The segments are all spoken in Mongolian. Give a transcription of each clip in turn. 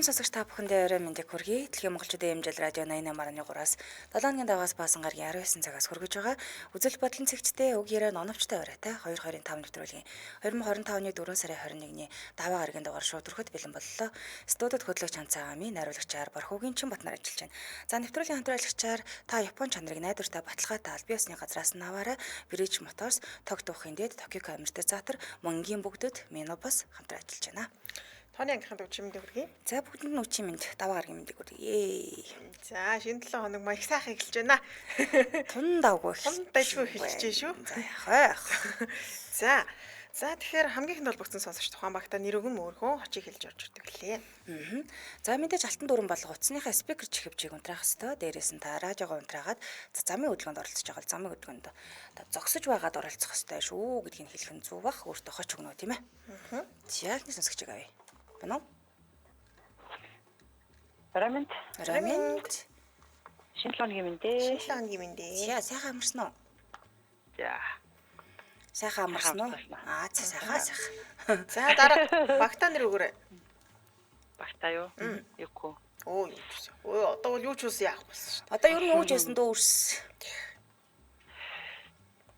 Сонсогч та бүхэндээ орой мэндийг хүргэе. Дэлхийн монголчуудын эмжил радио 88.3-аас 7 хоногийн даваас баасан гарагийн 19 цагаас хүргэж байгаа. Үзэл бодлон цэгцтэй үг яриа ноновчтой оройтой 225 нэвтрүүлгийн 2025 оны 4 сарын 21-ний даваа гарагийн дугаар шууд хүрэхэд бэлэн боллоо. Студид хөтлөгч Ханцаа Ами, найруулагчаар Борхогийн Чин Батнар ажиллаж байна. За, нэвтрүүлгийн хамтрагчаар та Япон чанарыг найдвартай баталгаатай аль бие усны газраас нь аваарай. Bridge Motors, Тог туухын дэд Токио Амиртай мөнгийн бүгдэд Минобас хамтран ажиллаж байна. Тооны ангийнханд өчигдөр мэндийг хүргэе. За, бүгдэнд нь үчи мэнд, даваа гарагийн мэндийг хүргэе. За, шинэ 7 хоног маяг сайхан эхэлж байна. Тун давгүй. Тун дажгүй эхэлж байна шүү. За, яах вэ? За. За, тэгэхээр хамгийн ихэнд холбогдсон сонсогч тухайн багта нэр өгөн мөрхөн хочийг хэлж орж ирдэг лээ. За, мэдээж алтан дүүрэн болго утасныхаа спикер чихвчийг унтраах хэвээр. Дээрээс нь та радиогоо унтраагаад замын хөдөлгөөнд оролцож байгаа бол замын хөдөлгөөнд зогсож байгаад оролцох хэвээр шүү гэдгийг хэлэх нь зүв бах. Өөртөө хоч өгнө тийм ээ. За, ихний сонсогчийг авъя. Байна уу? Рамент. Рамент. Шинэ 7 хоногийн мэнд ээ. Шинэ 7 хоногийн мэнд ээ. За, сайхан амарсан уу? За. Сайхан амарсан уу? Аа, за, сайхан сайхан. За, дараа багтаа нэр өгөөрэй. Багтаа юу? Юку. Өө, юу ч гэсэн. Өө, одоо бол юу ч үс яах болсон шүү дээ. Одоо ер нь юу ч байсан дөө үрс.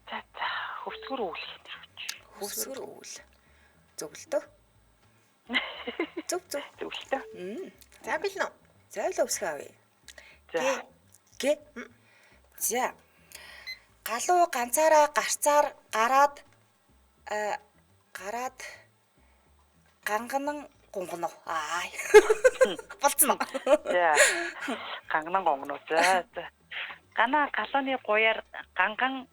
За за, хөвсгөр өвөл нэр өгч. Хөвсгөр өвөл. Зөвлөлтөө. Зөв зөв. Зөвлөлтөө. За, бэлнэ үү? За, л өвсгөө авъя. За. Гэ. За. Галуу ганцаараа гарцаар гараад гараад ганганан гунгано. Аа. Болцсон уу? За. Ганганан гунгано. За за. Гана галууны гуяар ганган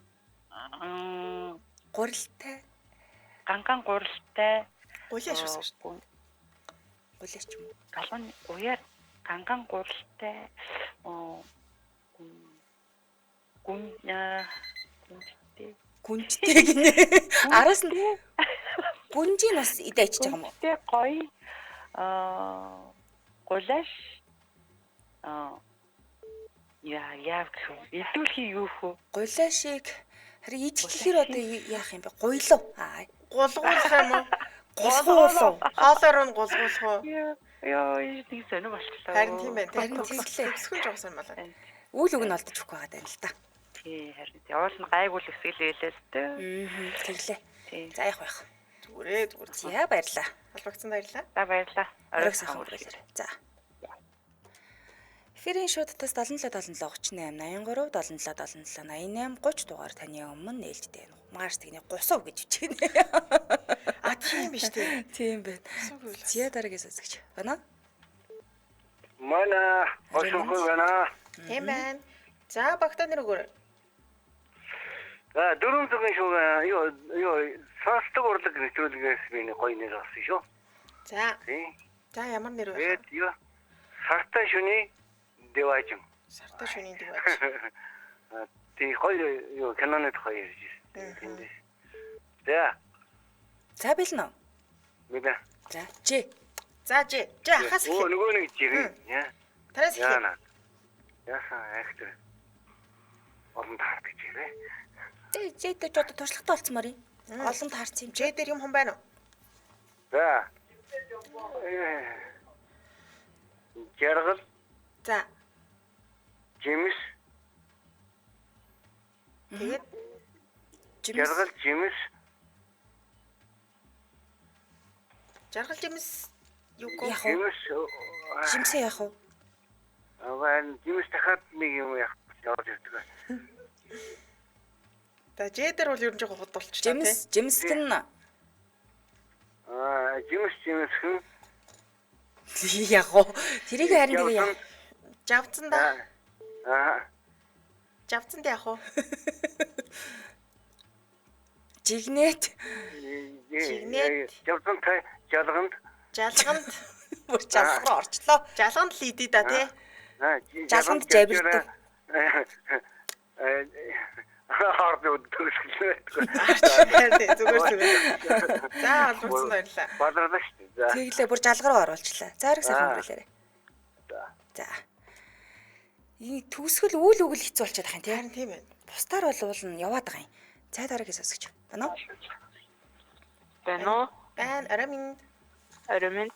гурилтай. Ганган гурилтай. Гулиаш байсан шүү дээ. Гулиаш ч юм уу? Галууны гуяар ганган гурилтай гүн гүнжтэй. Гүнжтэй гинэ. Араас нь гүнжийн бас идэ ичиж байгаа юм уу? Гүнжтэй гоё гулаш яа яа гэх юм. Идүүлэх юу хөө? Гулашийг харин идэхээр одоо яах юм бэ? Гуйлав. Аа. Гулгуулах юм уу? Гулгуулав. Хоолоор нь гулгуулах уу? Йоо, тийм сонир болчихлоо. Харин тийм байна. Харин тэглээ. Өсгөн жоох сонир болоо. Үйл үг нь олдож өгөх байгаа даа л та. Тий, харин тий. Уул нь гайгүй л өсгөл байлаа л дээ. Тэглээ. За, яах вэ? Зүгээрээ зүгээр. За, баярлаа. Холбогдсон баярлаа. За, баярлаа. Оройг сайхан өнгөрөөлөө. За. Эфирийн шууд тас 77 77 38 83 77 77 88 30 дугаар таны өмнө нээлттэй байна. Марс тэгний гусав гэж бичээнэ. А, тийм биш тий. Тийм байна. За, дараагийн сонсогч. Байна уу? Манай хошгүй байна. Тийм байна. За, багтаа нэр өгөөрэй. За, дөрөв цагийн шүүг юу юу сонсдог урлаг нэвтрүүлгээс би нэг гоё нэр авсан шүү. За. Тийм. За, ямар нэр вэ? Тэгээд юу сартай шүний Дэважин. Сартай шүний Дэважин. Тийм, гоё юу киноны тухай ярьж байсан. Тэндээс. За. За, бэлнэ үү? Мэдээ. За, чи. За, чи. Чи ахаас их. Өө, нөгөө нэг жирээ. Яа. Тараас их. Яана. Яасан айхтар. Олон таардаг жирээ. Зэ зэ ч одоо туршлагатай болцмоор юм. Олон таарсан юм. Жээ дээр юм хон байна уу? За. Жаргал. За. Жимс. Тэгээд жаргал жимс. Жаргал жимс юу гоо? Жимс. Жимсээ яах вэ? Аа, жимс дахиад нэг юм яах яваад ирдэг. За, жээ дээр бол ер нь жоохон хот болчихлоо тий. Жимс, жимсгэн. Аа, жимс жимсгэн. Яг уу. Тэрийг харин тэгээ яа. Жавцсан да. Аа. Жавцсанд яах вэ? Жигнэт. Жигнэт. Жавцантай жалганд. Жалганд. Бүр жалга руу орчлоо. Жалганд л идэ да тий. Аа, жалганд жавирдаг. Хаард өдөрсгөл. Зүгээр зүгээр. За, холбогдсон баярлалаа. Бадарлаа шүү дээ. За. Тэглээ бүр жалга руу оруулчлаа. За, оройг сайхан өнгөрүүлээрэй. За. За. Энэ төгсгөл үйл үг л хэцүү болчиход байгаа юм тий. Харин тийм байна. Бусдаар бол уул нь яваад байгаа юм. За, дараагийн сонсогч. Байна уу? Байна уу? Байна. Орой минь. Орой минь.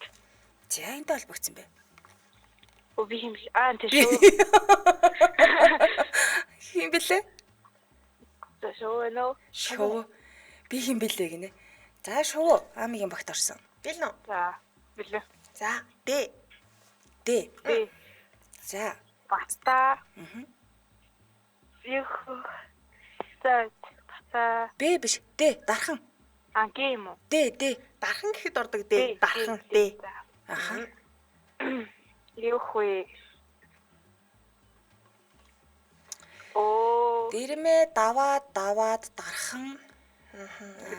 За, энтэй холбогдсон бэ. Өө би хим аа тэр шүү. Хин бэлээ? За шүү нөө. Шувуу. Би хин бэлээ гинэ. За шувуу. Амигийн багт орсон. Бэлэн үү? За бэлээ. За Д. Д. Би За. бата. Их. За бата. Б биш. Д. Дархан. А г юм уу? Д. Д. Дархан гэхэд ордог Д. Дархан Д. За. Аха. Юх вэ? Оо Дэрмээ даваад даваад дархан.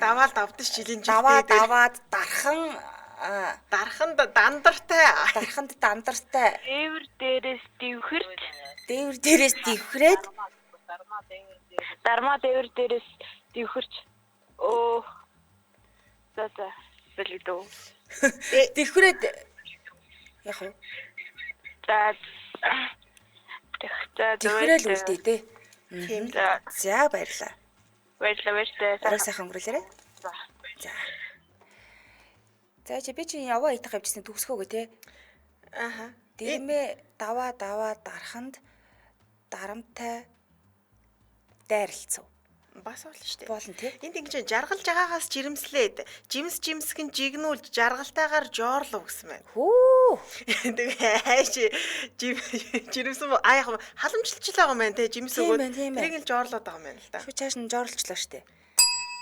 Даваал давдаж жилийн жил Даваа Д дээр. даваад дархан Дарханд дандартай. дарханд дандартай дээвэр дээрээс дэвхэрч дээвэр дээрээс дэвхрээд дармаа дээвэр дээрээс дэвхэрч оо за за бэлгэдөө дэвхрээд яг уу за за дэвхрээл үлдээ дээ. Тийм. За За баярлаа. баярлалаа баярлалаа Орой сайхан өнгөрүүлээрэй. За. За. За чи би чи яваа идэх явжсэн төгсгөөгөө те. Аха. Дэрмээ даваа даваа дарханд дарамтай дайралцв. Бас болно шүү дээ. Болно тий. Энд ингэж жаргалж байгаагаас жирэмслээд жимс жимсгэн жигнүүлж жаргалтайгаар жоорлов гэсэн байна. Хүү. Тэгээ хайш жирэмсэн а яг халамжилж л байгаа юм байна те жимс Тийм өгөөд байна, тийм байна. тэрийг л жоорлоод байгаа юм байна л да. Шууд чааш нь жоорлчлаа штэ.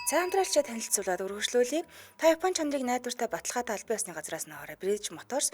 За хамтралчаа танилцуулаад өргөжлүүлье. Та Япон чанарыг найдвартай баталгаатай албан ёсны газраас нь аваарай. Bridge Motors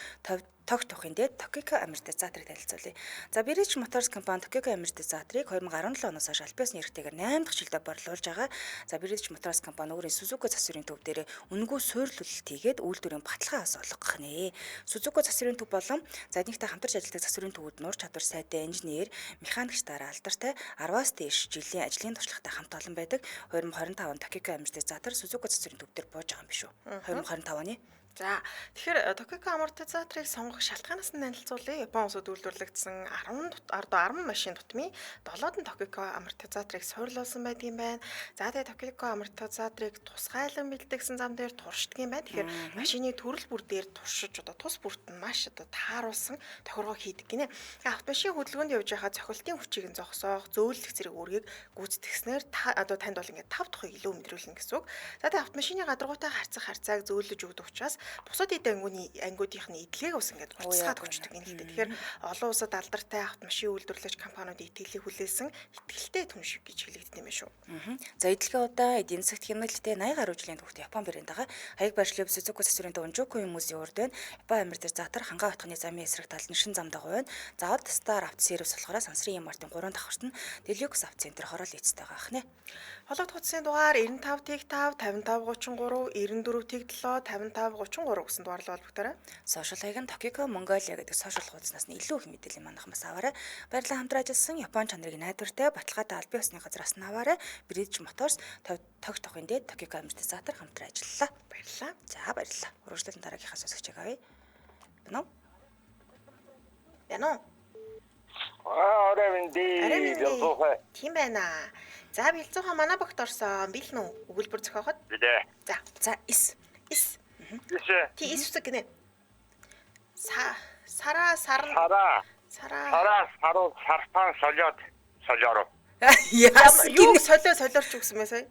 тогт тухын дээд Tokiko амортизаторыг танилцуулъя. За Bridge Motors компани Tokiko амортизаторыг 2017 оноос хойш албан ёсны эрхтэйгээр 8 дахь жилдээ борлуулж байгаа. За Bridge Motors компани өөрийн Suzuki засварын төв дээр үнэгүй суйрлуулалт хийгээд үйлдвэрийн баталгаа бас олгох нэ. Suzuki засварын төв болон за нэгтэй хамтарч ажилладаг засварын төвүүд нуур чадвар сайтай инженер, механикч дараа алдартай 10-аас дээш жилийн ажлын туршлагатай хамт олон байдаг. 2025 он Tokiko амортизатор Suzuki засварын төв дээр бууж байгаа юм биш үү? 2025 оны. За тэгэхээр Tokiko амортизаторыг сонгох шалтгаанаас нь танилцуулъя. Япон улсад үйлдвэрлэгдсэн 10 машин тутмын 7-д нь Tokiko амортизаторыг суйрлуулсан байдаг юм байна. За тэгээ Tokiko амортизаторыг тусгайлан бэлтгэсэн зам дээр туршдаг юм байна. Тэгэхээр машины төрөл бүр дээр туршиж одоо тус бүрт нь маш одоо тааруулсан тохиргоо хийдэг гинэ. Автомашин хөдөлгөөнд явж байхад цохилтын хүчийг нь зогсоох, зөөлөх зэрэг үүргийг гүйцэтгэснээр одоо танд бол ингээд 5 тухыг илүү мэдрүүлнэ гэсэн үг. За тэгээ автомашины гадаргуутай харьцах харьцааг зөөлөж өгдөг учраас бусад эд ангиудынхны эдлэгийг бас ингээд уртасгаад өгчдөг юм л дээ. Тэгэхээр олон улсад алдартай автомашин үйлдвэрлэгч компаниуд итгэлийг хүлээсэн итгэлтэй түнш гэж хэлэгддэг юм шүү. За эдлэгийн удаа эдийн засагт хэмнэлттэй 80 гаруй жилийн түүхтэй Япон брэнд байгаа. Хаяг байршлын Suzuki засварын төв Унжуку хүмүүсийн урд байна. Япон амортизатор хангаа отхны замын эсрэг талд нь шин зам дагуу байна. За Odd Star авто сервис болохоор сансрын Мартын 3 давхарт нь Deluxe авто центр хороол эцтэй байгаа ах нэ. Холоот хуудсын дугаар 95 5 55 33 94 7 55 33 гэсэн дугаарлал холбогдорой. Сошиал хаяг нь Tokiko Mongolia гэдэг сошиал хуудаснаас нь илүү их мэдээлэл манайхан бас аваарай. Баярлалаа хамтран ажилласан Япон чанарыг найдвартай баталгаатай албан ёсны газраас нь аваарай. Bridge Motors тогт тухын дээд Tokiko амортизатор хамтран ажиллалаа. Баярлалаа. За баярлалаа. Үргэлжлэн дараагийнхаа сонсогчийг авъя. Бэнэ үү? Яна уу? Аа орой минь Орой минь. Бэлзуухай. Тийм байна. За Бэлзуухай манай багт орсон. Бэлэн үү? Өгүүлбэр зохиоход. Билээ. За За эс. эс. Эс Тий эс үсэг гинэ. Сараа сарн сараа сараа сараа саруу сарпан солиод солиороо. Яасан Юу гинэ? солио солиорч үгсэн мэ сая?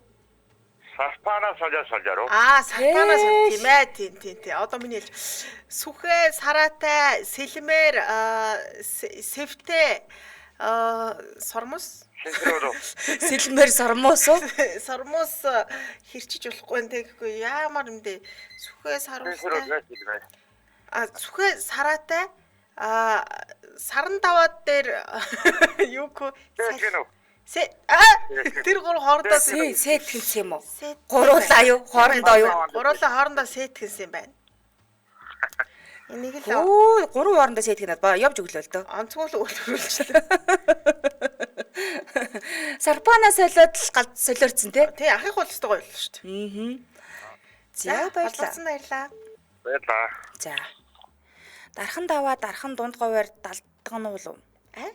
Сарпана солио солиороо. Аа, сарпанаас Ээ. тийм ээ, тийм тийм тийм. Одоо миний хэлж сүхээ сараатай сэлмээр сэвтэй сормос Сэнсрөө. Сэлмээр сормоос уу? сормос хэрчиж болохгүй нэ гэхгүй яамар юм бэ? Сүхээ Сэнсрөө саруултай. гэж. А сүхээ сараатай а саран даваад дээр юу кө Тэгэн үү? Сэ а тэр гур хоорондоо Сэ сэтгэнс юм уу? Сэт- Гуруулаа юу? Хоорондоо юу? Гуруулаа хоорондоо сэтгэнс юм байна. Энийг л Өө, гурван хоорондоо сэтгэнэ ба явж өглөө л дөө. онцгой л үйлдвэрлэлчлээ. Сарпана солиод л галз солиорцсон тий. Тий, ахих бол өстой гоё л шүү дээ. Аа. За баярлалаа. Баярлалаа. Баярлалаа. Баярлаа. За. Дархан даваа дархан дунд говьор далдгануулв. Аа?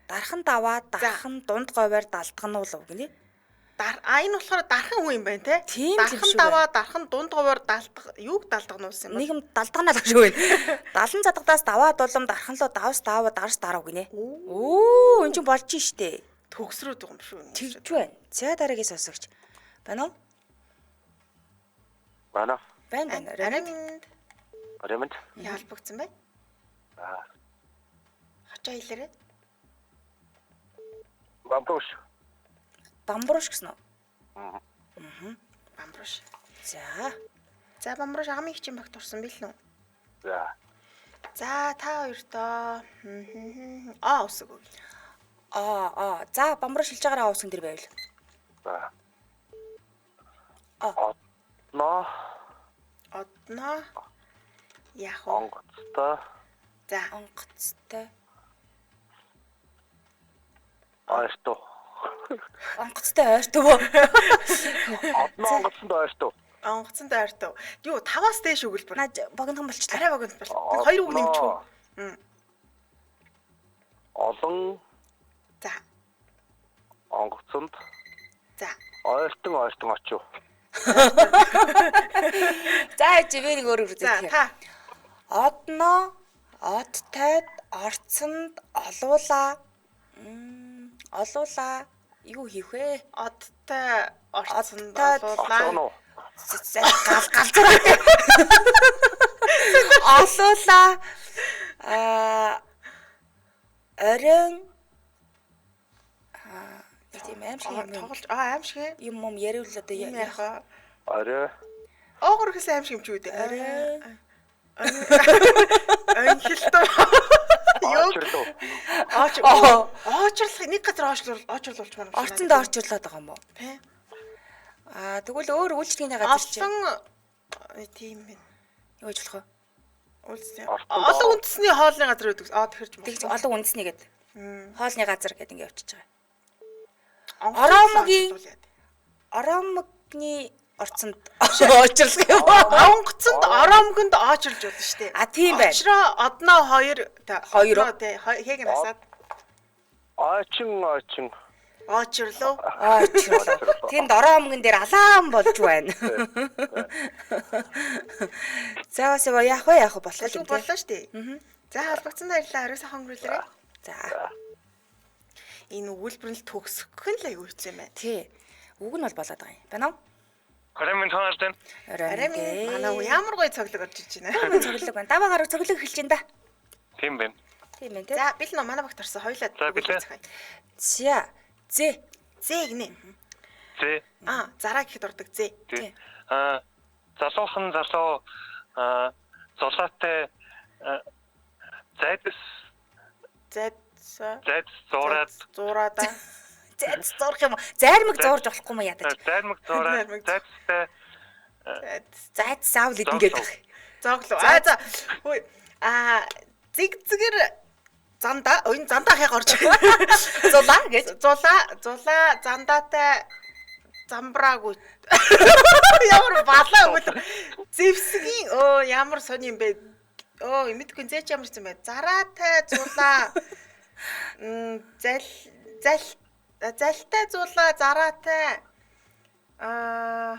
Дархан даваа дархан дунд говьор далдгануулв гинэ. А энэ болохоор дархан хүн юм байна те. Тийм л юм Дархан шиг даваа, дархан дунд говоор далдах, юуг далдах нуусан юм бэ? Нэг юм далдганаа л шүү байна. Далан задгадаас даваа дулам дархан луу давс даваа дарс дарав гинэ. Өө энэ чинь болж штэ. Төгсрөөд байгаа юм шүү. Тэгж байна. За дараагийн сонсогч. Байна уу? Байна. Байна байна. Арай Ремонт. минь Ремонт. ялбагдсан бай. Хочоо хэлээрэй. Бамбуш. Бамбууш гэсэн үү? Бамбууш. За. За бамбууш амын хичин багт орсон бил нү? За. За та хоёртоо А үсэг үг. Аа. За бамбууш хэлж байгаараа уусган дэр байвал. За. А. Одноо Одноо яах вэ? онгоцтой За Онгоцтой. ойртуу. Онгоцтой ойртов уу? Одноо онгоцонд ойртуу. онгоцонд ойртов. Юу таваас дээш өгөлбөр. Наа богинохон болчлаа. Арай богино бол. Нэг хоёр үг нэмчих үү? Олон За. онгоцонд За. ойртон ойртон очив. За чи би нэг өөр За үзэх. та Одноо одтойд орцонд олуула. Олуула юу хийх вэ? одтой орцонд Одтой олуулаа. Оцгоно уу? Гал галзуу. Олуула аа оройн аа нэг тийм аим шиг юм Тоглож аа аим шиг юм юм яриул одоо юм ярих аа. Орой Оогор гэсэн аим шиг юм чи үү дээ. Орой. Онхилтоо. Юу? очрлоо. Ооч. Аа. Оочрлох нэг газар оочлол оочрлуулж маань. Орцонд орчрлоод байгаа юм уу? Тэ. Аа тэгвэл өөр үйлчлэгийн газар чи Олон тийм байна. юу гэж болох вэ? Үйлчлэг. Орцонд Олон үндэсний хоолны газар байдаг. Аа тэгэхээр ч Тэгж олон үндэсний гэдэг. Хоолны газар гэдэг ингэ явчихж байгаа. Онгоцонд Ороомогийн- оочрлуулъя. Ороомогны орцонд очрлох юм уу? Онгоцонд ороомгонд оочрлж болно шүү дээ. А тийм байна. Очроо одноо хоёр Хоёр уу? одноо, тий хээг насаад Ойчин ойчин. оочрлоо. Очрлоо. Тэнд ороомгон дээр алаан болж байна. За бас яах вэ яах вэ болох Залуу юм те. боллоо шүү дээ. За холбогдсон баярлалаа. Орой сайхан өнгөрүүлээрэй. За Энэ өгүүлбэр нь л төгсөх нь л аюу хэцүү юм байна. тий. Үг нь бол болоод байгаа юм. Байна уу? Орой минь тоолдон. Арай минь манай үе ямар гоё цоглог орж иж байна. Цоглог байна. Даваа гараг цоглог эхэлж байна да. Тийм байна. Тийм байна те. За бил нөө манай багт орсон хоёлаа. За, билээ. зохио. За. Зэ. Зэ гинэ. Зэ. Аа зараа гэхэд ордог зэ. Тий. Аа залуухан залуу аа зулаатай зайдас Зайд зайдас зуураад зуураад Зайд зурх юм уу? Зайрмаг зурж болохгүй юм ядаж. зайрмаг зуураад Зайрмаг зайдастай зайд Зайд заавал идэнгээд Зоглоо. байх. зооглоо. Аа за хөөе. Аа зэг зэгэр зандаа энэ зандаа хаяг орж ирээ. Зулаа гэж. Зулаа зулаа зандаатай замбраагүй. Ямар балаа өгөл. Зэвсгийн өө ямар сони юм бэ? Өө мэдгүй зээч ямар юм бэ? Зараатай зулаа. М зал зал залтай зулаа зараатай аа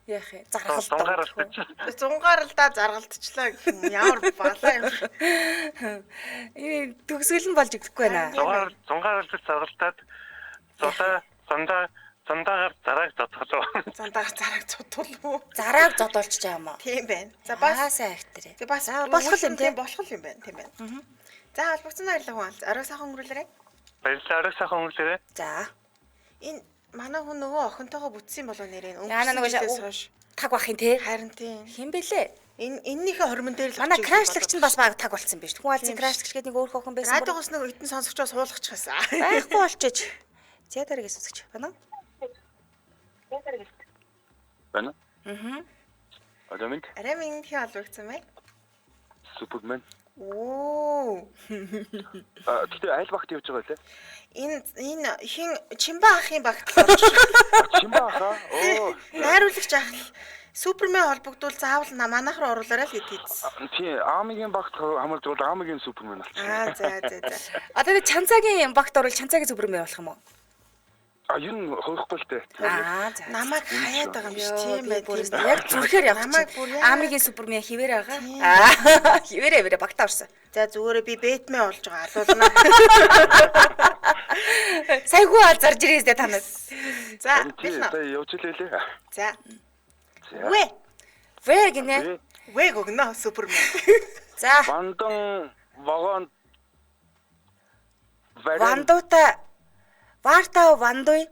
Яах юм? Зархал. зунгаар алдаж. зунгаар л да заргалдчлаа гэх юм. Ямар балаа юм. Э төгсгөл нь болж өгөхгүй байна. Зунгаар зунгаар алдаж заргалтаад зулаа зандаа зандаагаар зарааг зодголоо. Зандаар зарааг цутгал уу? Зарааг зодолч байгаа юм уу? Тийм байна. За бас Аа сайн ахтрээ. За бас За, болох юм тийм тийм. болох юм байна тийм байна. За холбогдсон баярлалаа хүн аль. Орой сайхан өнгөрүүлээрэй. Баярлалаа. Орой сайхан өнгөрүүлээрэй. За. Энэ манай хүн нөгөө охинтойгоо бүтсэн болов нэрээ. Яна нөгөө жилээс хойш. Таг бах юм те. Харин тийм. Хэн бэлээ? Энэ эннийхээ хормон дээр л Манай очиж крашлагч нь бас баг таг болсон биш. Хүн алзын Тийм крашлагч гэдэг нэг өөр хөхөн байсан. Радиогоос нэг өтөн сонсогчоо суулгачихсан. Байхгүй болчихож. За дараагийн сонсогч байна уу? Байна. Аа. Орой минь Арай минь хин холбогдсон бай. Супермен. Оо. А тэгтээ аль багт явж байгаа лээ? Энэ энэ хин Чимба ахын багт л орж. Чимба ахаа. Оо. Найруулагч ах л Супермен холбогдвол заавал манайх руу оруулаарай л гэдгийг. Тий, Амигийн багт хамарж бол Амигийн Супермен болчихсон. Аа за за за. Одоо нэг Чанцагийн багт орвол Чанцагийн Супермен болох юм уу? А ер нь хойхгүй л дээ. Аа за. Намайг хаяад байгаа юм биш Йоо, тийм би байх. бүр Тийм байх. яг зүрхээр явах Намайг чинь. бүр яг- Амигийн супермен хിവэр байгаа. Аа хിവэр хിവэр багтаа орсон. За зүгээрээ би Бэтмен болж байгаа алуулна. Сайгүй алзарж ирээстэй танаас. За Харин тий, бэлнэ. сая явж илээ лээ. За. За. Вэ. В гинэ. Вэ. Вэ гогно супермен. За Вандан вагон варен вандуута варта вандуй.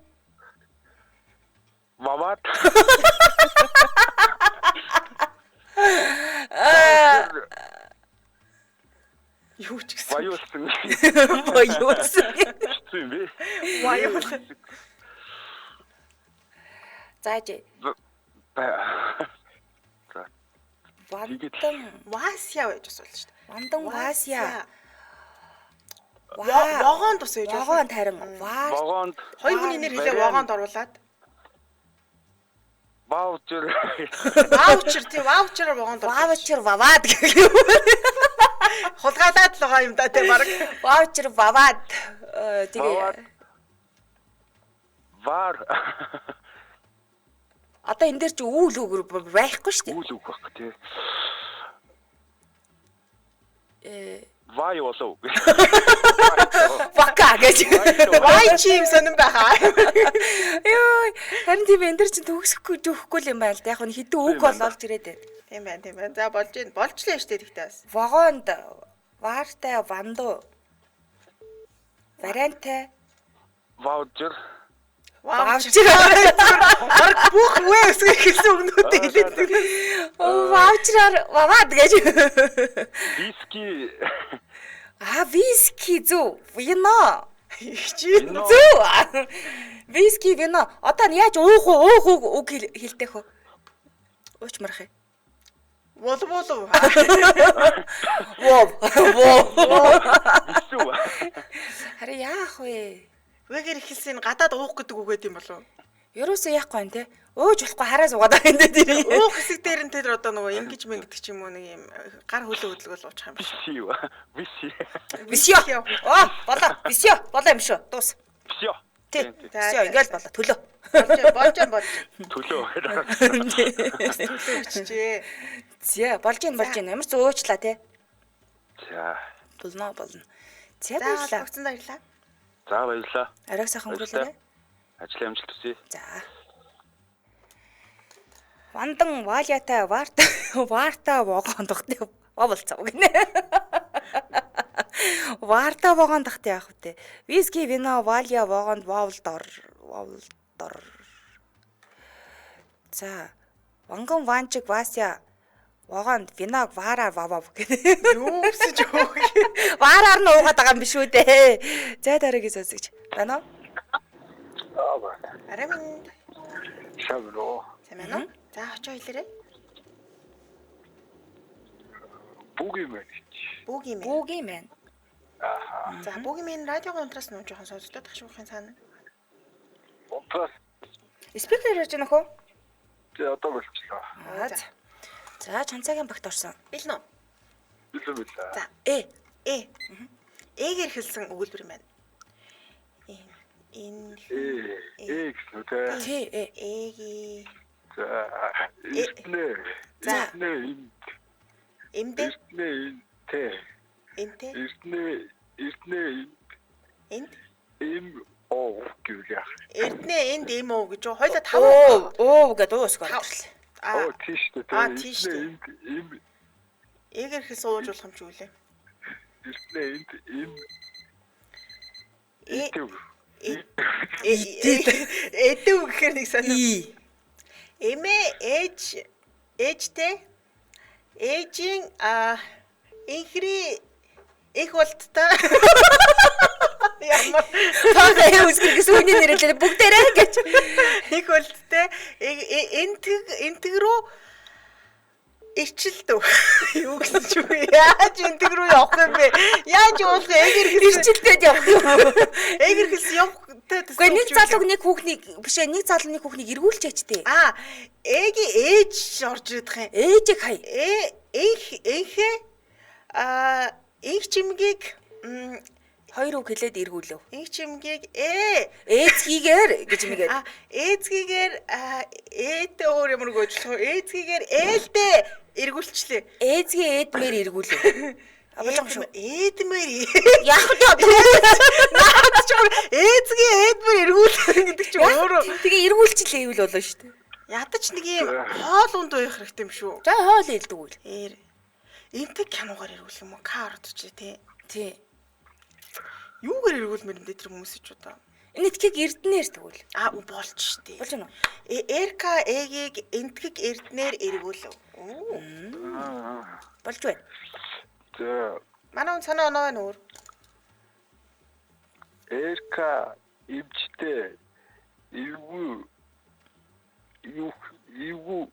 вават. Юу ч гэсэн. Ваюулсан. Боёосон. Хэцүү юм бэ? Ваюул. За жи. За. Вандан Вася гэж бас болно шүү дээ. вандан вася. Вогоон тус гэж болно. Вогоон тарин. Вар Вагонд Хоёр хүний нэр хэлээ Вариан. вогоонд оруулаад. ваучер. Ваучер тий ваучер вогоонд оруулаад. ваучер вавад гэх юм. Хулгайлаад л байгаа юм да тий баг. Ваучер вавад. Тэгээ Вавад. Вар. одоо энэ дээр чи үүл үг байхгүй шүү дээ. Үйл үг баг тий. Э Вай болов. Вака гэж. Вай чи юм сонирн байхаа. Йой, харин тийм энэ дэр чинь төгсөхгүй жөхгүй л юм байна л да. Яг нь хэдэн үг бол олж ирээд байна. Тийм байна тийм байна. За болж гин болжлээ шүү дээ тэгтээ бас. Вагонд вартай вандуу. Вариантай Ваучер. Ваучер. Баг бүх вэ үсгийг хэлсэн өгнүүдээ хэлээд. Ваучраар вавад гэж. Виски. А виски зү вино. Чи Вино. Зү. Виски вино. Одоо нь яаж уух уу уух уу үг хэлдэх вэ? Уучмарах юм. Вол болов. Вов. Вов. Висүү. Харин яах вэ? Вэгэр эхэлсэн гадаад уух гэдэг үг байт юм болов уу? Ерөөсөө яахгүй байна те. Ууж болохгүй хараа суугаад байгаа юм дээ тэр. Уух хэсэг дээр нь тэр одоо нөгөө ингэж мэн гэдэг ч юм уу нэг юм гар хөлөө хөдөлгөөл уучих юм биш. Виси. Виси. Висё. Оо, болоо. Висё. Болоо юм шүү. Дуус. Висё. Тий. За, Висё за, ингээл болоо. Төлөө. Болж болж болж Төлөө. төлөө өчжээ. Зэ, болж ийн болж ийн. Ямар ч уучлаа те. За. Болно болно. Зэ За баярлаа. холбогдсон баярлаа. За баярлалаа. Оройг сайхан өнгөрүүлээрэй. Ажлын амжилт хүсье. За. Вандан валятай варта варта вогоон тогтны воволцоо гинэ. Варта вогоон тахт яах вэ? Виски, вино, валя вогоонд вовлдор вовлдор. За. Ванган ванчик вася вогоонд виног вараар вавав гинэ. Юу гэсэн ч үг. Вараар нь уугаад байгаа юм биш үү дээ. За дараагийн сонсогч. Байна уу? Арай минь Сайн байна уу? сайн байна уу? За очоо хэлээрэй. Бүг юм байна гэж. Бүгийн минь. Бүгийн мэн. За бүгийн минь радиогийн унтраас нүү жоохон сонсдоод тах шүүхийн цаана. Унтраас Спикер ярьж байна хөө? тий одоо болчихлоо. Аа за. За чанцаагийн багт орсон. Бэлнэ үү? Бэлэн бэлээ. За. Э. Э. Эгээр хэлсэн өгүүлбэр юм байна. Энэ Э э гэсэн үү те. Тий э. эги За эрдэнэ. За. Эрдэнэ энд. эмдэ Эрдэнэ энд те. энтэ Эрдэнэ эрдэнэ энд энд эм оо гэвэл яах. Эрдэнэ энд эм үү гэж юу? Хоёлаа тав. Оо оо гэдэг уу өсгөр орлоо. Аа Оо тийш үү те. Аа, тийш дээ. Энд эм эгээр хэлсэн ууж болох юм чи үлээ. эрдэнэ энд эм Э идэв. эдэв гэхээр нэг сонир. И. Эмээ ээж ээжтэй ээжийн а инхри их болттой ямар Таа өсгөр гэсэн үний нэрлээ бүгдээрээ гэж. их болттой энтэг энтэг рүү ирчилдэв. Юу гэсэн ч үгүй. Яаж энтэг рүү явах юм бэ? Яаж явах вэ? Эгэр хэлсэн. Ирчилдээд явах юм. Эгэр хэлсэн явах тэ Гэхдээ нэг залууг нэг хүүхнийг биш ээ нэг залуу нэг хүүхнийг эргүүлчихээч тээ. Аа, ээгийн ээж орж ирэх юм. Ээжийг хай. Э энх энхэ а энх чимгийг Хоёр үг хэлээд эргүүлв. Инх чимгийг ээ Ээцгийгээр гэж мэгээд. А ээзгийгээр ээтэй өөр ямар үг ажиллах вэ? Ээзгийгээр ээлдээ эргүүлчлээ. Ээзгийн ээдмээр эргүүлв. А болж байгаа юм шүү. Ээдмээр Яг нь одоо наад чи өөр ээзгийн ээдмээр эргүүлэх гэдэг чи өөрөө тэгээ эргүүлчлээ гэвэл болно шүү дээ. ядаж нэг юм хоол унд уях хэрэгтэй юм шүү. За хоол илдэг үйл. Ээр энтэг киногаар эргүүлэх юм уу? К ордчих тий. Тий. Юугаар эргүүлмээр юм бэ тэр хүмүүс ч удаа. Энэ итгэг эрдэнээр тэгвэл. А болж штэ. Болж байна уу? РК Э-гийг энтгэг эрдэнээр эргүүлв. Оо. Болж байна. За Манай хүн санаа оноо байна өөр. РК эмчтэй эвгүй юу эвгүй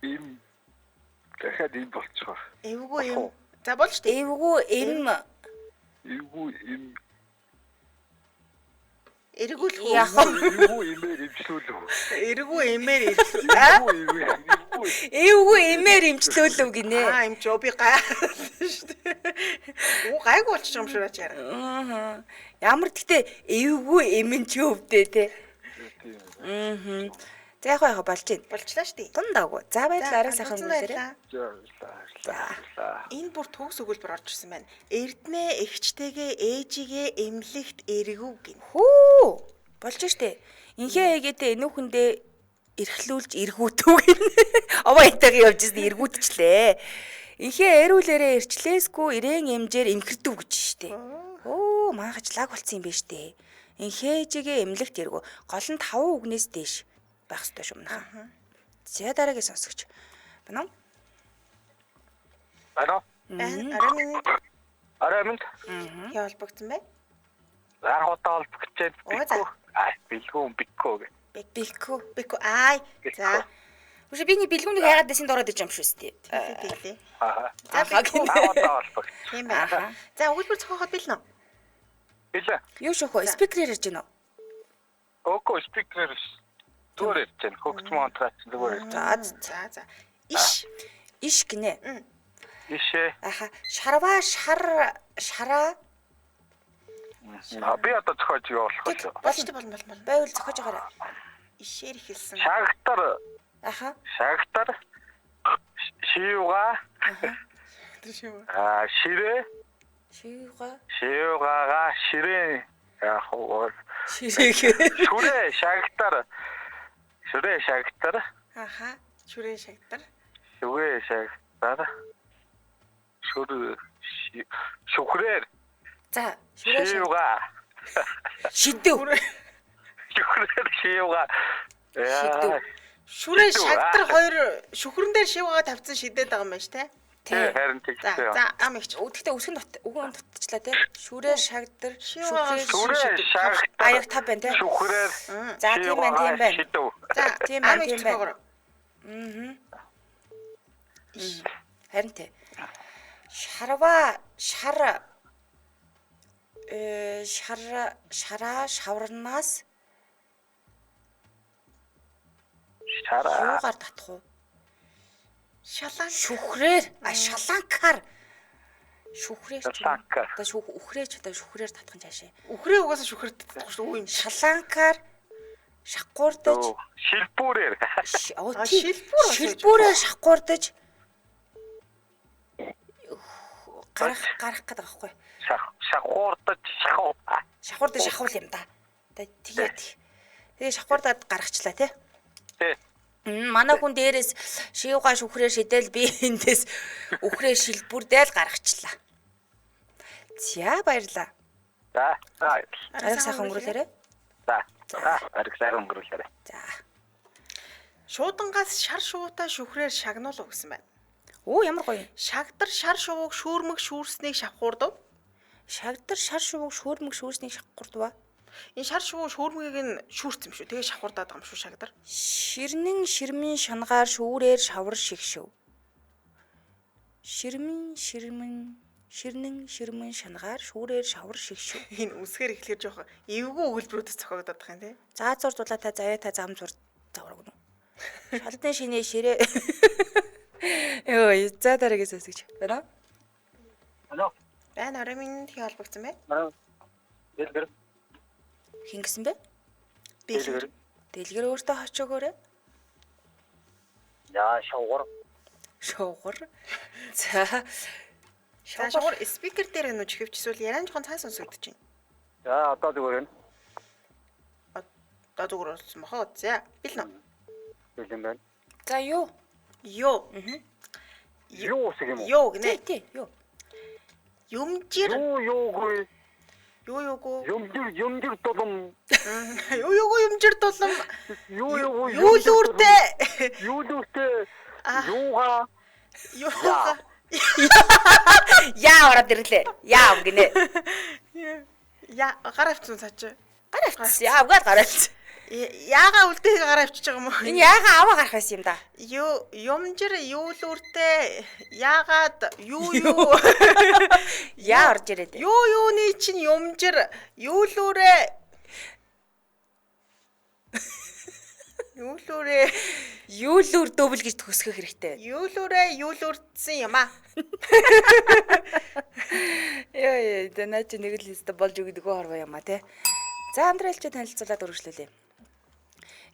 им дахиад им болчихоо. Эвгүй юм. За болж штэ. Эвгүй эм Эвгүй им Эргүүлэх үү? яг эвгүй имээр эмчлүүлв. Эргүү эмээр эргүүлв. Аа Эвгүй имээр эвгүй эвгүй эмээр эмчлүүлв гинэ. Аа юм чи би гай шүү дээ. Уу гайгүй болчих юм шиг ачаар. Аа. Ямар гэхдээ эвгүй эм нь ч өвдөө те. тийм. Аа. За яг яг болж байна. Болчлаа шүү дээ. Тундаагүй. За баярлалаа арай сайхан өнгөрүүлээрэй. За баярлалаа. Баярлалаа. Энэ бүр төгс өгүүлбэр орж ирсэн байна. Эрдэнэ эгчтэйгээ ээжигээ эмнэлэгт эргүү гин. Хүү. Болж штэ. Инхээ эгээдээ энүүхэндээ эрхлүүлж эргүүтв гинэ. Овоо энтэйгээ явж ирсэн эргүүтчлээ. Инхээ эрүүлээрээ эрчлээсгүй ирээн эмжээр эмхэрдэв гэж штэ. Өө манхаж лаг болцсон юм байна штэ. Инхээ ээжигээ эмнэлэгт эргүү. Гол нь 5 үгнээс дээш байх ёстой шүү мөнхөө. За дараагийн сонсогч. Байна уу? Алло. Байна. Орой минь Орой минь. хий холбогдсон бай. Анх удаа холбогдчихээд Оо, за. бикүү. Аа, бэлгүүн бикүү гэ. Бэлхүү. Бэко ай. За. Үшээ би нэг бэлгүүнийг хайгаад байсан дороод иж юм шүү дээ. Тэглээ тэглээ. Аа. За Ахаа бэко. гинэ. Анх удаа холбогд. Тийм байна. Ахаа. За өгүүлбэр зохиоход бэлнэ үү? Билээ. Юу шөхөө? Спикерээр ярьж байна уу? Өөхөө спикерээр биш. Зүгээр ярьж байна. Хөгжмөн онтраач зүгээр ярьж байна. За За за. Иш. иш гинэ. Ишээ. Аха шарва шар шараа А би одоо зохиож явуулах Тэг. вэ? Болж болно болно болно. байвал зохиож байгаарай. Ишээр эхэлсэн. Шагтар Аха. шагтар шивга Тэр шиг үү? а ширээ Шивга шивгаага ширээ яг уу ширээг. шүрээ шагтар шүрээ шагтар Аха. Шүрээ шагдар. шүрээ шагтар шүр шүхрээр За шүрээ шар. шивга Шидэв. шүхрээр шивга Шидэв. яа Шүрээ Шидэв, шагдар аа. хоёр шүхрэн дээр шивгаа тавьсан шидэд байгаа юм байна ш тэ. Тий. харин За тэгсэн за ам ихч. Гэхдээ үсгэн дут үгэн дутчихлаа тий. Шүрээ шагдар Шивгаа шүрээ шүрээ шагтар аяг та байна тий. шүхрээр За тийм байна тийм байна. шидэв За Тийм ам байна, ихч тийм байна. зохиогоор. Харин тий. Шарва шар шар шараа шаварнаас шараа юугаар татах уу? Шалан. Шүхрээр а шаланкаар шүхрээр ч юм уу? Шаланкаар. Одоо шүх үхрээ ч одоо шүхрээр татах нь цаашаа. Үхрээ угаасаа шүхрээр татахгүй шүү. Үү юм. Шаланкаар шахгуурдаж шилбүүрээр оо А, тий. шилбүүр бас шилбүүрээр шахгуурдаж гарах гарах гэдэг байгаа байхгүй. шахуурдаж шахуу Шахуурдаж шахуул юм да. Одоо тэгээд тэгээ шахуурдаад гаргачлаа тий. тий Манай хүн дээрээс шивга шүхрээ шидэл би эндээс үхрээ шилбүрдэл гаргачлаа. За баярлаа. за за Ариг сайхан өнгөрүүлээрэй. за за ариг сайхан өнгөрүүлээрэй За. Шуудангаас шар шувуутай шүхрээр шагнуулав гэсэн байна. Оо ямар гоё. юм. Шагдар шар шувууг шүүрмэг шүүрснийг шавхуурдав. Шагдар шар шувууг шүүрмэг шүүрснийг шавхуурдваа. Энэ шар шувуу шүүрмэгийг нь шүүрсэн юм шүү. Тэгээ шавхуурдаад байгаа юм шүү шагдар. Ширнэн ширмэн шангаар шүүрээр шавар шигшв. Ширмэн ширмэн ширнэн ширмэн шангаар шүүрээр шавар шигшв. Энэ үсгээр эхлэхээр жоохон эвгүй өгүүлбэрүүдээс зохиогдоод байгаа юм тий. За зур дулаатай заяатай зам зур завраг нү. Шалдан шинэ ширээ. Йоо, за дараагийн сонсогч. Байна уу? алло Байна орой минь хий холбогдсон бэ? Дэлгэр. Хин гэсэн бэ? Дэлгэр. Дэлгэр өөртөө хочоогоорой. За шовгор. Шовгор. За. За шугар спикер дээр нүж хэвч эсвэл яриан жоохон цаан сонсогдож байна. За одоо зүгээр юм. Одоо зүгээр болсон бохоо. За бэлнэ үү? Бэлэн байна. За юу? Юу. Юу үсэг юм уу? Юу гинэ? Тий, тий, юу? Юмжир. Юу юугүй. Юу юугүй. Юмжир юмжир дулам. Юу юугүй юмжир дулам. Юу юугүй. Юу лүүртэй. Юу лүүртэй. Юуга. Юуга. Яа ороод ирлээ. Яа гинэ. Яа гар авцсан цааш. Гар авцсан. Яа угаад гар авцсан. Яага үлдээгээ гараа авчиж байгаа юм уу? Энэ яага аваа гарах байсан юм да. Юу юмжир юу лүүртэй яагаад юу юу Яа орж ирээд. Юу юуны чинь юмжир юу лүүрээ юу лүүрээ юу лүүр дөвл гэж төгсгөх хэрэгтэй. Юу лүүрээ юу лүүрдсэн юм аа. Яа яа дэ наа чи нэг л өстө болж өгдөг хорвоо юм а те. За амьдралчид танилцуулаад үргэлжлүүлье.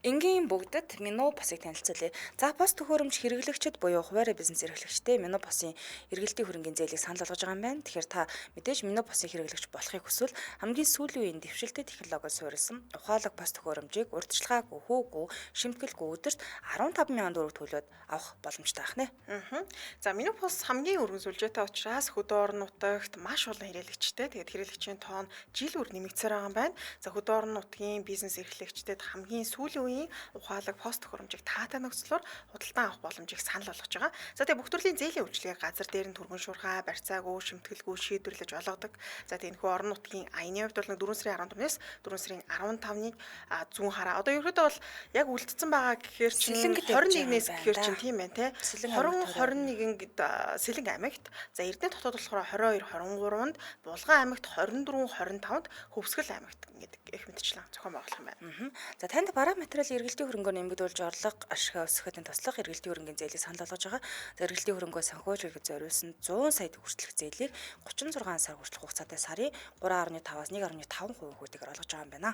Энгийн бүгдэд Мино посыг танилцуулъя. За пос төхөөрөмж хэрэглэгчид буюу хуваарь бизнес эрхлэгчдээ Мино посын эргэлтийн хөрөнгийн зээлийг санал болгож байгаа юм байна. Тэгэхээр та мэдээж Мино посын хэрэглэгч болохыг хүсвэл хамгийн сүүлийн үеийн дэвшилтэй технологиор суурилсан ухаалаг пос төхөөрөмжийг урьдчилгаагүй, хүүгүй, шимтгэлгүй өдөрт 15,000 төгрөг төлөөд авах боломжтой байх нэ. За Мино пос хамгийн өргөн сүлжээтэй учраас хөдөө орон нутагт маш олон хэрэглэгчтэй. Тэгээд хэрэглэгчийн тоон жил бүр нэмэгдсээр байгаа юм байна. За хөдөө орон нутгийн бизнес эрхлэгчдэд хамгийн сүүлийн үеийн ухаалаг пост төхөөрөмжийг таатай нөхцлөөр худалдан авах боломжийг санал болгож байгаа. За тэгээ бүх төрлийн зээлийн үйлчилгээг газар дээр нь түргэн шуурхай, барьцаагүй, шимтгэлгүй шийдвэрлэж олгодог. За тэгээ энэхүү орон нутгийн аяны хувьд бол 4 сарын 14-ээс 4 сарын 15-ны зүүн хараа. Одоо ерөөдөө бол яг үлдсэн байгаа гэхээр чинь 21-ээс гэхээр чинь тийм байна те. 20 21-нд Сэлэнг аймагт, за Эрдэнэт хотод болохоор 22 23-нд, Булган аймагт 24 25-нд, Хөвсгөл аймагт ингээд их мэтчлэн зохион байгуулах юм байна. За танд бараа материал эргэлтийн хөрөнгөөр нэмэгдүүлж орлого ашгаа өсгөхийн туслах эргэлтийн хөрөнгийн зээлийг санал болгож байгаа. За эргэлтийн хөрөнгөө санхүүжүүлэхэд зориулсан 100 сая хүртэлх зээлийг 36 сар хүртэлх хугацаатай сарын 3.5-аас 1.5% хүүтэйгээр олгож байгаа юм байна.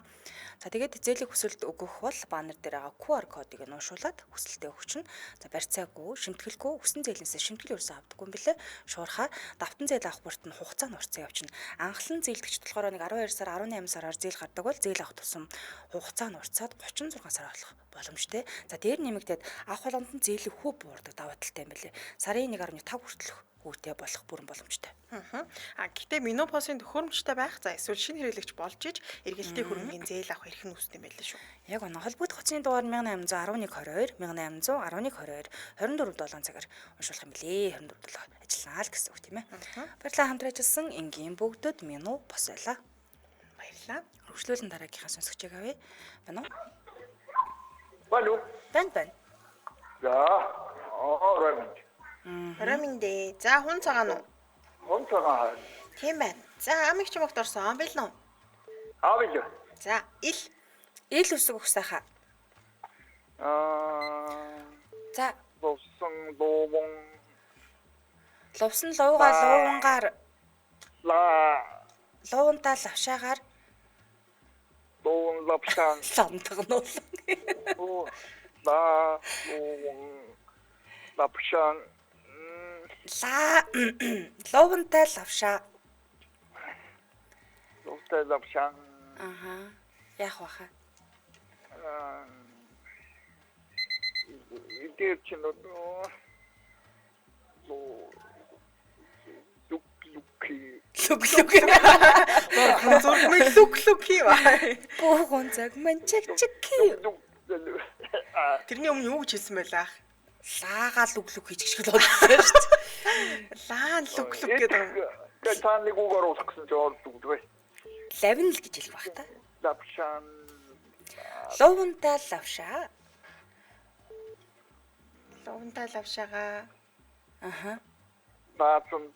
За тэгээд зээлийг хүсэлт өгөх бол баннер дээр байгаа QR кодыг нь уншуулад хүсэлтээ өгчнө. За барьцаагүй, шимтгэлгүй, өсөн зээлнээсээ шимтгэл ерөөсөө авдаггүй юм билээ. Шуурхаа давтан зээл авах бүрт нь хугацаа нь уртсан явчихна. Анхлан зээлдэгчд болохоор нэг 12 сар, 18 сараар зээл гардаг бол зээл авах тусам хугацаа нь уртсаад 36 сар болох боломжтой. За дээр нэмэгдээд авах болгонд нь зээлийн хүү буурдаг давуу талтай юм билээ. Сарын 1.5 хүртэлх хүүтэй болох бүрэн боломжтой. А гэтээ Минопосын төхөөрөмжтэй байх за эсвэл шинэ хэрэглэгч болж иж эргэлтийн хөрөнгийн зээл авах эрх нь үүсдэг юм байлээ шүү. Яг оноо холбогдох утасны дугаар 1811 22 1811 22 24 7 цагаар уншуулах юм билээ. 24 7 ажиллана л гэсэн үг тийм ээ. Баярлалаа хамтран ажилласан энгийн бүгдэд Мино бос байлаа. Баярлалаа. Үргэлжлүүлэн дараагийнхаа сонсогчийг авъя. Байна уу? Байна уу? Байна байна. За. Орой минь. Орой минь дээ. За хүн цагаан уу? Хүн цагаан. Тийм байна. За амиг чимэгт орсон бэлэн үү? Аа бэлэн. За ил. Ил үсэг өгсөөхаа. Аа. За. Лувсан лууван. Лувсан луугаа луувангаар ла луувантаа лавшаагаар лууван лавшаан ламтгнуул. Ла лууван лавшаан ла луувантай лавшаа. Луувантай лавшаан. Аха. Яах вэ хаа? Эдгээр чинь лу лук луки лук лук Зургмыг лук луки ба. Буугун цаг мань чик чик. Тэрний өмнө юу гэж хэлсэн байлаа? Лаагаа лук лук хийж гიშгэл болсон шүү дээ. Лаа лук лук гэдэг юм. Тэгээ та нэг үг оруулах гэсэн чинь орж өгдөг. Лавин л гэж хэлэх бах та. Лавшаан. Луувантай лавшаа. Луувантай лавшаага. Аха. Лаазанд.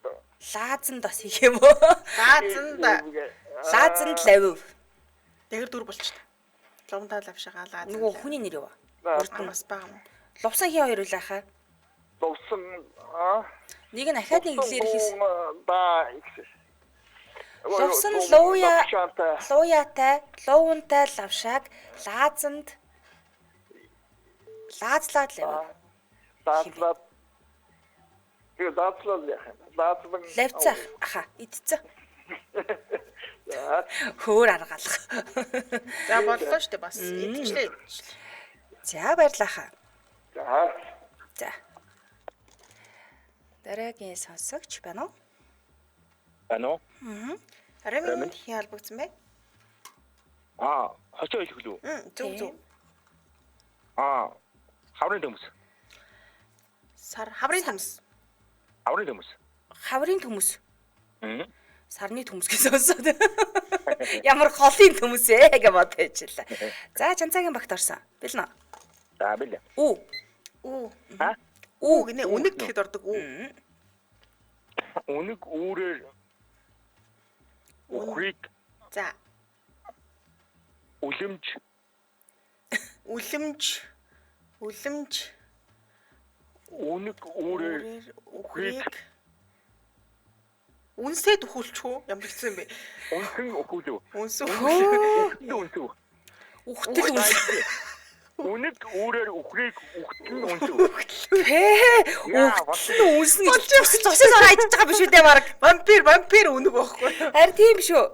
Лаазанд бас хийх юм уу? Лаазанд. Лаазанд лавив. Дэгэр дүр болчихсон. Луувантай лавшаага лаазанд. Нөгөө хүний нэр юу? Урд нь бас байгаа юм. Лувсан хин хоёр үлээ хаа? Лувсан аа. Нэг нь ахаад нэг илээр хийсэн. Ба их. Лувсан лууя лууяатай, луувантай лавшааг лаазанд лаазлаад л яваа. Лаазлаад. Тэгээ лаазлаад яах юм? Лаазлан лавцаа аха идцэн. За. Хөөр аргалах. За боллоо шүү дээ бас. Идчихлээ. За баярлалаа хаа. За. За. Дараагийн сонсогч байна уу? Байна уу? Аа. Орой минь хин холбогдсон бэ? Аа, хочоо хэлэх үү? Зөв зөв. Аа, хаврын төмс. Сар хаврын төмс. Хаврын төмс. Хаврын төмс. Мм. Сарны төмс гэж сонсоод. Ямар холын төмс ээ гэж бодчихлаа. За, Чанцаагийн багт орсон. Бэлнэ. За, бэлээ. Үү. Үү. Аа? Үү гинэ үнэг гэхэд ордог үү. Үнэг үүрээр үхрийг За. үлэмж Үлэмж үлэмж үнэг үүрээр үхрийг үнсээд өхүүлчих үү? Ямар хэцүү юм бэ? Үнсэн өхүүлв. Үнсэн өхүүлв. Үхтэл үнсэн. Үнэг үүрээр үхрийг үхтэл үнсв. Пэ үхтэл үнсэн гэж цусыг ороо идэж байгаа биш үү дээ баг. Вампир вампир үнэг байхгүй. Харин тийм шүү.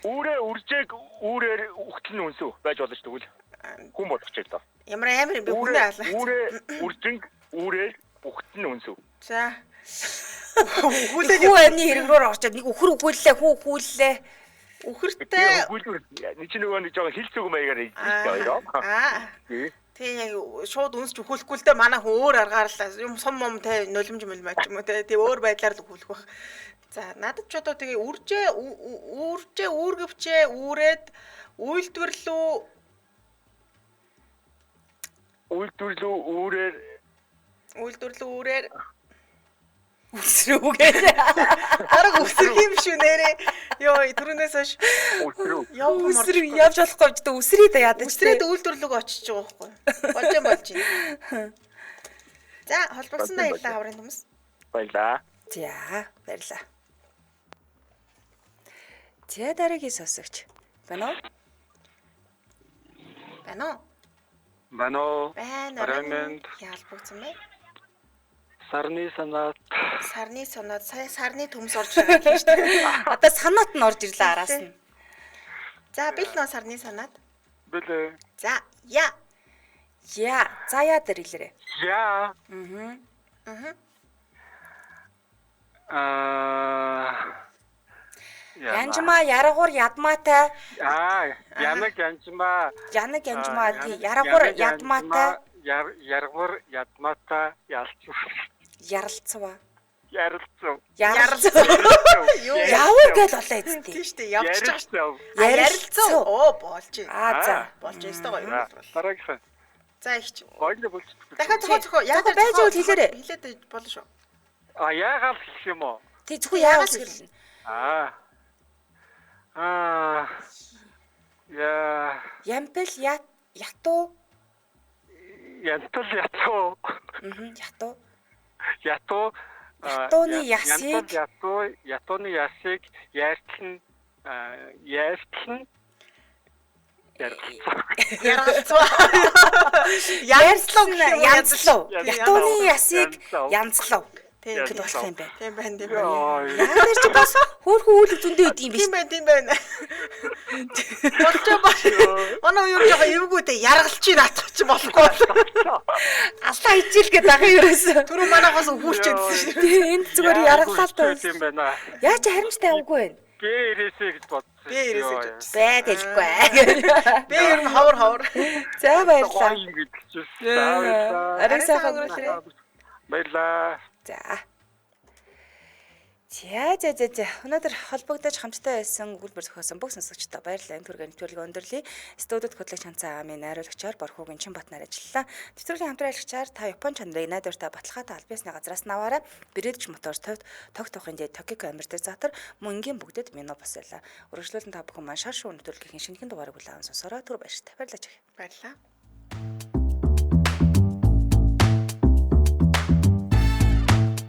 Үүрээ үржээг үүрээр үхтэл үнсв байж болно шүү тэгвэл. Хүн болгоч л доо. Ямар амар юм бэ хүнээ алаа. Үүрээ үржинг үүрээр үхтэл үнсв. За. Үхүүлээ хүү амны хэрэг рүү орчоод нэг үхэр үхүүллээ хүү үхүүллээ. Үхэртэй үхүүлвэр нэг чинь нөгөө нэг жоохон хил зүг маягаар идэж байгаа. Аа. Тэг яг шууд үнсч үхүүлэхгүй л дээ манай хүн өөр аргаар л юм сум мум те нулимж мөлмөж юм уу те тэг өөр байдлаар л үхүүлэх байх. За надад ч одоо тэгээ үржээ үржээ үүргэвчээ үүрээд үйлдвэрлүү үйлдвэрлүү үүрээр үйлдвэрлүү үүрээр үсрүү гэж. Арга үсрэх юм шүү нэрээ. Йоо түрүүнээс хойш үсрүү. Үсрүү явж болохгүй юм ч дэ үсрээ да ядаж. Үсрээд үйлдвэрлүүг очиж байгаа байхгүй. Болж юм болж байна. За холбогдсон баярлалаа хаврын төмс. Баярлалаа. За баярлалаа. За дараагийн сонсогч. Байна уу? Байна уу? Байна уу? Байна. Оройн Ялбогдсон бэ? Сарны санаат. Сарны санаат сая сарны төмс орж ирсэн шүү дээ. Одоо санаат нь орж ирлээ араас нь. За бэл нөө сарны санаат. Бэлээ. За я. Я. За я дээр хэлээрэй. Я. Аа. Аа. Аа. Янжмаа яргуур ядмаатай. Аа, янаг янжмаа. Янаг янжмаа тий яргуур ядмаатай. Яргуур ядмаатай ялцв. Яралцва. Яралцв. Яралцв. Явуу гэж болоо эцтэй. Тийм шүү дээ. Явчихж байгаа шүү. Ярилцав. Оо болж. Аа за. Болж ёстой гоё юм бол. Дараагийнх. За их чи. Гоё болж. Дахиад зохио зохио. Яг байж үл хэлээрэй. Хэлээд болно шүү. А яагаад хэлэх юм уу? Тий зөвхөн яагаад хэлнэ. Аа. Аа. Яа. Ямпел ятуу. Янтал ятуу. Аа ятуу. Ятуу. Ятууны ясыг ятуу ятууны ясыг яартлан яартлан яргалцва. Ярилцлав янзлав. Ятууны ясыг янзлав. Тийм гэд болох юм байна. Тийм байна, тийм байна. Яг чи бас хөөхөн үйл зөндөө идэв юм биш. Тийм байна, тийм байна. Болж ба. Манай юу жоохон эвгүй дээ. Яргалч наатах чи болохгүй. Аллаа хичээл гээд байгаа ерөөсөө. Түрүү манайхаас өхүүрчээдсэн шүү дээ. Тийм энд зүгээр яргалаа л даа. Тийм байна. Яа чи харимжтай авгүй байна. Б ирээсэй гэж бодсон. Б ирээсэй гэж бодсон. Б гэлгүй. Б ер нь ховор ховор. За баярлалаа. Гоё юм гэдэг чинь. За баярлалаа. Арай сайхан өнгөрүүлээрэй. Баярлалаа. За. За за за за. Өнөөдөр холбогдож хамттай байсан өгүүлбэр зохиосон бүх сонсогчдод баярлалаа. Энэ төргийн нэвтрүүлгийг өндөрлөе. Студид хөтлөгч Ханцаа амын найруулагчаар Борхуугийн Чинбатнаар ажиллалаа. Нэвтрүүлгийн хамтран ажиллагчаар та Япон чанарыг найдвартай баталгаатай аль биесны газраас наваарай. Брэдж Моторс товт тог тухын дээд Токио амиртер заатар мөнгийн бүгдэд мино бас байлаа. Үргэлжлүүлэн та бүхэн маань шар шүүн нэвтрүүлгийн шинэхэн дугаарыг хүлээн сонсороо түр баяртай. Баярлалаа. Баярлалаа.